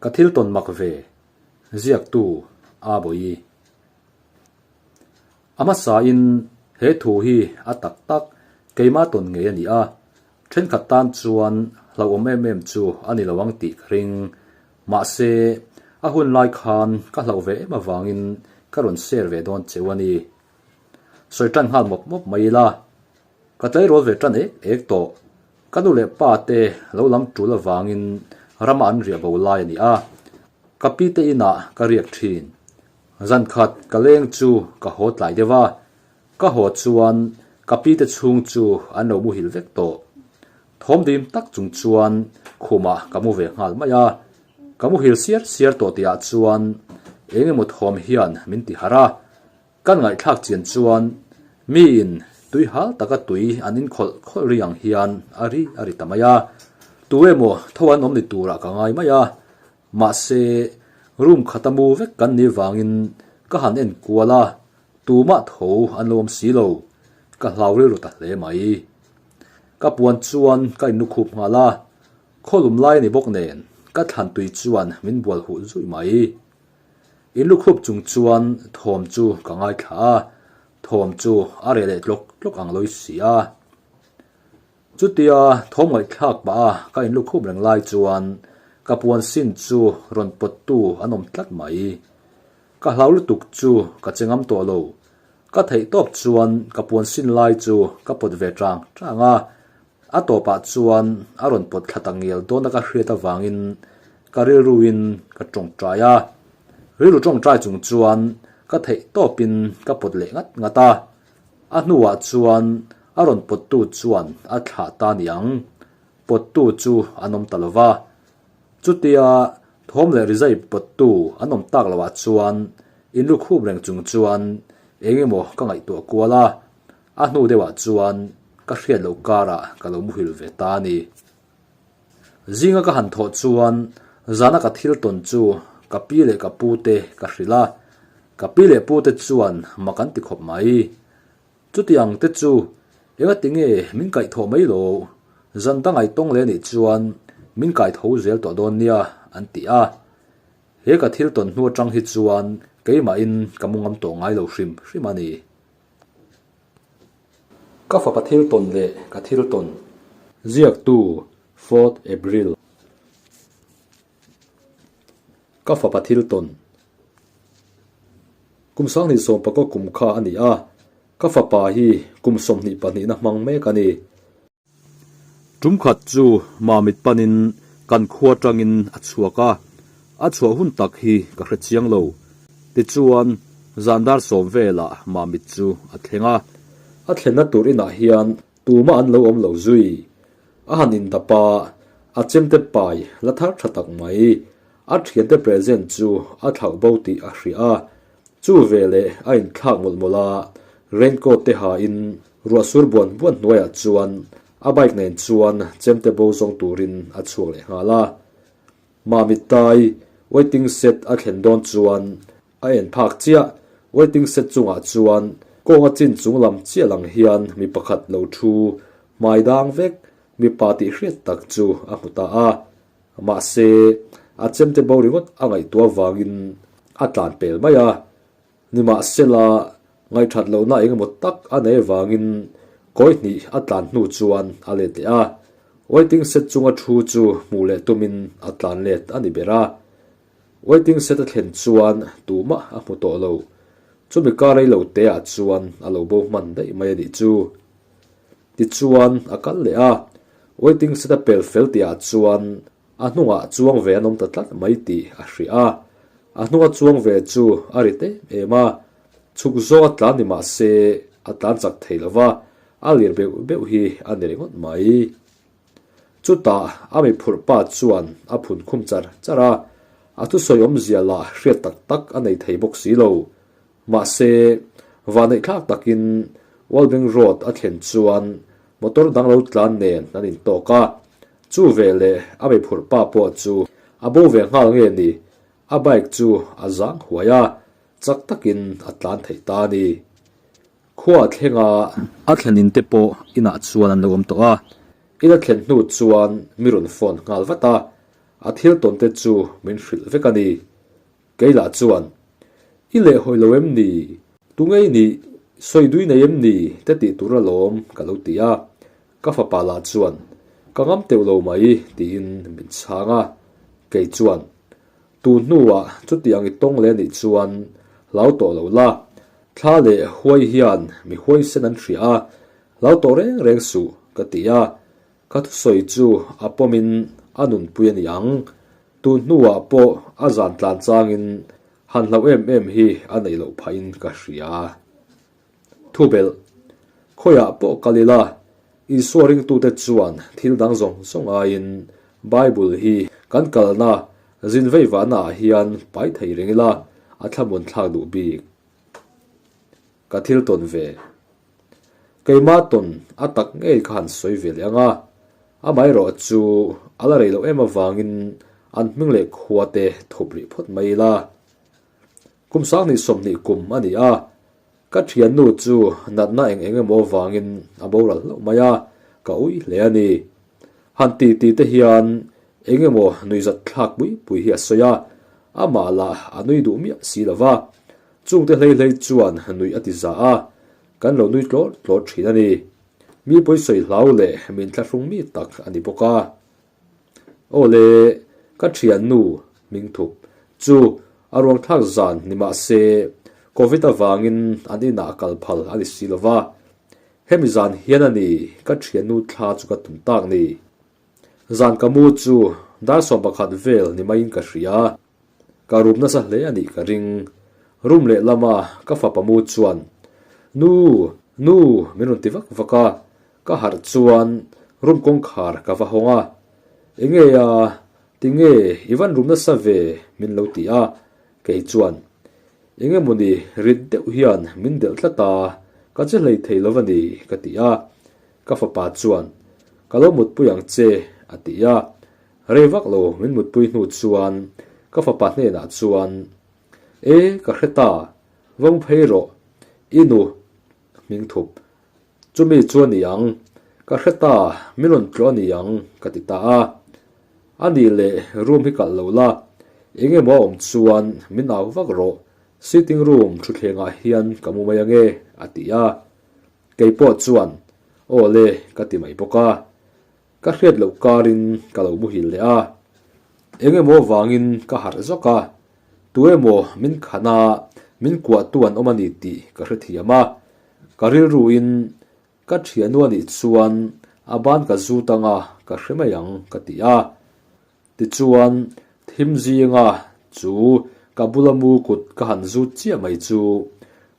Ka thil tawn mak ve, ziaktu A Bawi. A hmasain he thu hi a tak tak keimah tawn ngei a ni a, thenkhat tan chuan hlauhawm em em chu a ni lo ang tih ka ring. Mahse, a hun lai khan ka hlauh ve em avangin ka rawn share ve dawn cheu a ni. Sawi tan nghal mawp mawp mai ila, ka tleirawl ve tan ek ek tawh. Ka nu leh pa te lo lam tul avangin rama an riah bo lai a ni a, ka pi te inah ka riak thin. Zan khat ka leng chu ka haw tlai deuh a, ka haw chuan ka pi te chhung chu an lo muhil vek tawh. Thawm dim tak chung chuan khumah ka mu ve nghal mai a, ka muhil siar siar tawh tihah chuan eng emaw thawm hian min ti harh a, Kan ngaihthlak chian chuan miin tui hal taka tui an inkhawlh khawlh ri ang hian a ri a ri ta mai a, tu emaw tho an awm ni turah ka ngai mai a, mahse room khata mu vek kan nih vangin ka han en kual a, tumah tho an lo awm si lo, ka hlau rilru ta hle mai. Ka puan chuan ka innukhup nghal a, khawlum lai a ni bawk nen ka thlan tui chuan min bual huh zuih mai. In lukhup chung chuan thawm chu ka ngaithla a, thawm chu a reh leh tlawk tlawk ang lawi si a. Chutia thawm ngaihthlak pah a ka in lukhup reng lai chuan ka puan sin chu rawn pawttu an awm tlat mai. Ka hlau lutuk chu ka che ngam tawh lo. Ka theih tawp chuan ka puan sin lai chu ka pawt ve tang tang a, A tawpah chuan a rawn pawt thla ta ngial dawn a ka hriat avangin ka rilruin ka tawngtai a. Rilru tawngtai chung chuan ka theih tawpin ka pawt leh ngat ngat a. A hnuah chuan a rawn pawttu chuan a thlah ta niang. Pawttu chu an awm ta lo va. Chutia thawm leh rizai pawttu an awm tak loah chuan inlukhup reng chung chuan eng emaw ka ngaihtuah kual a. A hnu deuhah chuan ka hriat loh karah ka lo muhil ve ta a ni. Zinga ka han thawh chuan zana ka thil tawn chu ka pi leh ka pu te ka hrilh a, ka pi leh pu te chuan mak an ti khawp mai. Chuti ang te chu engati nge min kaih thawh mai lo, zan dangai tawng leh nih chuan min kai tho zel tawh dawn nia an ti a. He ka thil tawn hnu atang hi chuan keimahin ka mu ngam tawh ngai lo hrim hrim a ni. Ka fapa thil tawn leh ka thil tawn. Ziaktu, Fourth April. Ka fapa thil tawn. Kum sanghnih sawmpakaw kum kha a ni a, ka fapa hi kum 22 na hmang mek a ni. Tum khat chu Mamit panin kan khua tangin a chhuak a, a chhuah hun tak hi ka hre chiang lo. Tichuan, zan dar sawm velah Mamit chu a thleng a. A thlenna tur inah hian tumah an lo awm lo zui. A han indap a, a chemte pai la thar tha tak mai. A thiante present chu a thlauh bo tih a hria a, Chu veleh a inthlak mawlh mawlh a, raincoat te hain ruah sur buan buan hnuaiah chuan a bike nen chuan chemte bo zawng turin a chhuak leh nghal a. Mami tai waiting shed a thlen dawn chuan a en phak chiah, waiting shed chungah chuan kawnga chin chung lam chiah lang hian mi pakhat lo thu hmai dang vek mipa tih hriat tak chu a hmu ta a. Mahse, a chemte bo ringawt a ngaihtuah vangin a tlan pel mai a. Nimahsela, ngaihthat lohna engemaw tak a nei vangin kawi hnih a tlan hnu chuan a let leh a. Waiting shed chunga thu chu hmuh leh tumin a tlan let a ni ber a. Waiting shed a thlen chuan tumah a hmu tawh lo. Chumi kar ei lo teah chuan a lo bo hman daih mai a nih chu. Tichuan a kal leh a, waiting shed a pel fel tihah chuan a hnungah chuang ve an awm ta tlat mai tih a hria a. A hnunga chuang ve chu a rit em em a, chhuk zawng a tlan ni mah se a tlan chak thei lo va, a lir beuh beuh hi a ni ringawt mai. Chutah a mi phurh pa chuan a phun khum char char a, a thusawi awmzia lah hriat tak tak a nei thei bawk si lo. Mahse, vahneih thlak takin Walbeng Road a thlen chuan motor dang lo tlan nen an intawk a, chu veleh a mi phurh pa pawh chu a bo ve nghal nge ni, a bike chu a zang huai a, chak takin a tlan theih ta a ni. Khua a thleng a. A thlenin te pawh inah chuan an lo awm tawh a. In a thlen hnu chuan mi rawn phone nghal vat a. A thil tawn te chu min hrilh vek a ni. Kei lah chuan, I lehhawi lo em ni? Tunge i nih? Sawi dui nei em ni? te tih tur alawm ka lo ti a. Ka fapa lah chuan, Ka ngam teuh lo mai tiin min chhang a. Kei chuan, Tu hnuah chutiang i tawng leh nih chuan hlau tawh lo la. Thla leh huai hian mi huaisen an hria a, hlau tawh reng reng suh ka ti a. Ka thusawi chu a pawmin a nunpui a ni ang. Tun hnuah pawh a zan tlan changin han hlauh em em hi a neih loh phahin ka hria. Thubelh, Khawiah pawh kal ila, Isua ringtute chuan thil dang zawng zawng aiin Bible hi kan kalna zin veivahna ah hian pai thei reng ila a thlamuan thlak duh bik. Ka thil tawn ve. Keimah tawn a tak ngei ka han sawi ve leh ang a, amaherawh chu a la rei loh em avangin an hming leh khua te thup rih phawt mai ila. Kum 20 20 kum a ni a, ka thiannu chu natna eng eng emaw vangin a boral hlauh mai a, ka ui hle a ni. Han ti ti te hian eng emaw nuihzat thlak pui pui hi a sawi a, amah lah a nui duh miah si lo va, chungte hlei hlei chuan nuih a ti za a, kan lo nui tlawr tlawr thin a ni. Mi pawisawi hlau leh min thlahrung mi tak a ni bawk a. Aw le, ka thiannu hmingthup chu a ruangthlak zan ni mah se Covid avangin an inah kal phal a ni si lo va. Hemi zan hian a ni ka thiannu thla chu ka tum tak ni. Zan ka mu chu dar 11 vel ni maiin ka hria. Ka rum nasa hle a nih ka ring. Room lehlama ka fapa mu chuan, Nu! Nu! min rawn ti vak vak a. Ka harh chuan room kawngkhar ka va hawng a, Enge a, tinge i van rum nasa ve min lo ti a, kei chuan Enge mawni rit deuh hian min delh tlat a, ka che hlei thei lo a ni ka ti a, ka fapa chuan Ka lo mutpui ang che a ti a, rei vak lo min mutpui hnu chuan ka fapa hnenah chuan E ka hre ta, va mu phei rawh, i nu hming thup Chumi chu a ni ang, ka hre ta, min rawn tlawh a ni ang, ka ti ta a. A nih leh room hi kalh lo la, eng emaw a awm chuan min au vak rawh, sitting room thutthlengah hian ka mu mai ange, a ti a. Kei pawh chuan, Aw le, ka ti mai bawk a. Ka hriat loh karin ka lo muhil leh a. Eng emaw vangin ka harh zawk a, tu emaw min khan a, min kuahtu an awm a ni tih ka hrethiam a. Ka rilruin ka thiannu a nih chuan a ban ka zut anga ka hre mai ang ka ti a. Tichuan thim zinga chu ka bula mu kut ka han zut chiah mai chu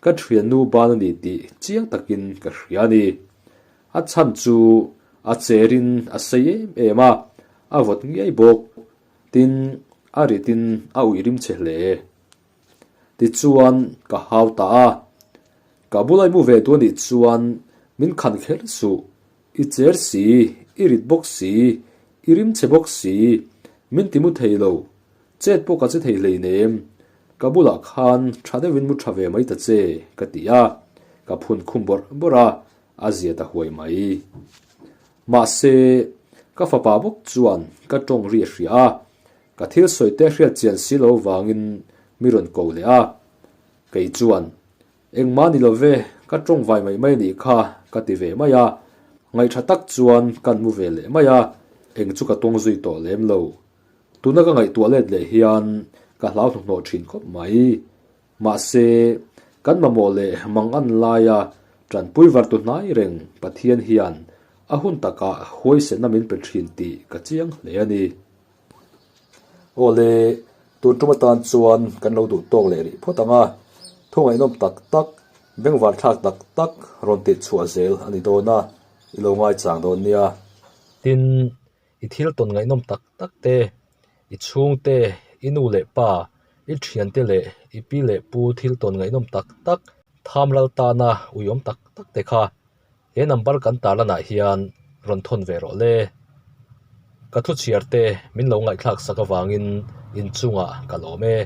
ka thiannu ban a ni tih chiang takin ka hria a ni. A chhan chu a cherin a sei em em a, a vawt ngiai bawk. Tin, a ritin a uih rim che hle. Tichuan ka hau ta a, Ka bula i mu ve tu anih chuan min khan kher suh, i cher si, i rit bawk si, i rim chhe bawk si, min ti mu thei lo, chet pawh ka che thei hleinem, ka bulah khan tha deuhin mu tha ve mai ta che, ka ti a, ka phun khum bawrh bawrh a, a zia ta huai mai. Mahse, ka fapa bawk chuan ka tawng ri a hria a, Ka thil sawi te hriat chian si lo vangin mi rawn ko leh a, kei chuan, Engmah ni lo ve, ka tawng vai mai mai nih kha, ka ti ve mai a. Ngaihṭha tak chuan kan mu ve leh mai a, eng chu ka tawng zui tawh lem lo. Tuna ka ngaihtuah let leh hian ka hlau hnuhnawh ṭhin khawp mai. Mahse, kan mamawh leh mangan laia ṭanpui vartu hnai reng Pathian hian a hun takah huaisenna min pe ṭhin tih ka chiang hle a ni. Aw le, tun tum atan chuan kan lo duh tawk leh rih phawt ang a, thu ngaihnawm tak tak, bengvar thlak tak tak rawn tih chhuah zel a ni dawn a, i lo ngaichang dawn nia. Tin, i thil tawn ngaihnawm tak tak te, i chhungte, i nu leh pa, i thiante leh i pi leh pu thil tawn ngaihnawm tak tak, tham ral tana uiawm tak tak te kha He number kan tarlanah hian rawn thawn ve rawh le. Ka thu chhiar te min lo ngaihthlak sak avangin inchungah ka lawm e.